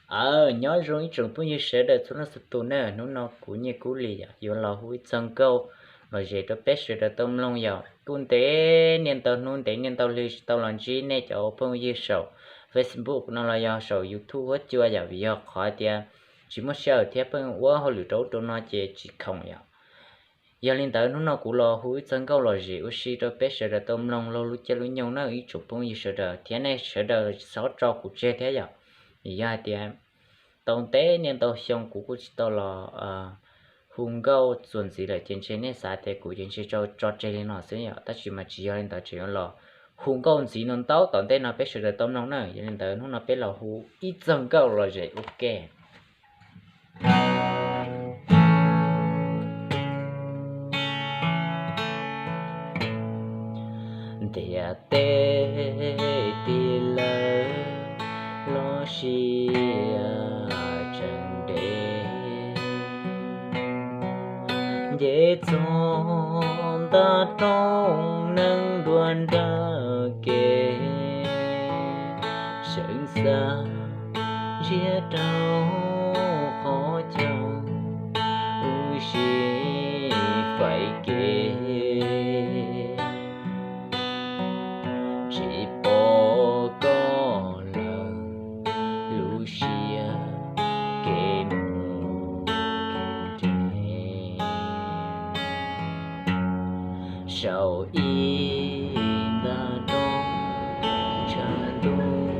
Aws, nyob zoo ib tsoom phooj ywg sawv daws txhua leej txhua tus na, hnub no kuv Nyiaj Kub Lis yom yuav los hu ib txog nkauj lom zem rau peb sawv daws tau mloog yom. Kuj ntev niaj ntau hnub ntev niaj ntau hli tsis tau los ntsib nej cov phooj ywg saum Facebook no los yog saum YouTube huab cua yom, vim yog qhov tias tsis muaj sij hawm thiab pheej ua hauj lwm rau ub rau no ces tsis khoom yom. Yog li ntawd hnub no kuv los hu ib txog nkauj lom zem ua si rau peb sawv daws tau mloog laug lub caij lub nyoog na ib tsoom phooj ywg sawv daws, thiab nej sawv daws txhob tso kuv tseg thiab yom. Vim yog hais tias tau ntev niaj ntau xyoo kuv kuj tsis tau los hu nkauj txuas ntxiv lawm ces ntshe nej xav tias kuv ces ntshe tso tseg li no xwb yom, tab sis mas tsis yog li ntawd, tseem yuav los hu nkauj ntxiv no ntau tom ntej no peb sawv daws tau mloog na. Yog li ntawd hnub no peb los hu ib txog nkauj lom zem ua ke. Ntiaj teb tig lawm los sia tseem ntev, nce txog nta roob neeg dua nraug kev, seev xav ntsiab rau qhov chaw wb sib faib kev, tsis pom koj lawm lub siab kev mus kev nres, saum ib nta roob tshav ntuj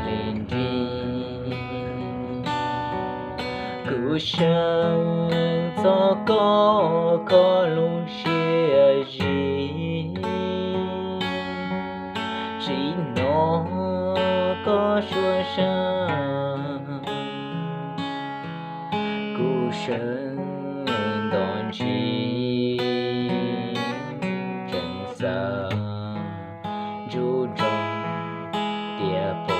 li nrig, kuv seev txog koj kho lub siab zim, tsis hnov koj suab sab, kuv seev nto ntshis, tseem xav ntsub nrog tias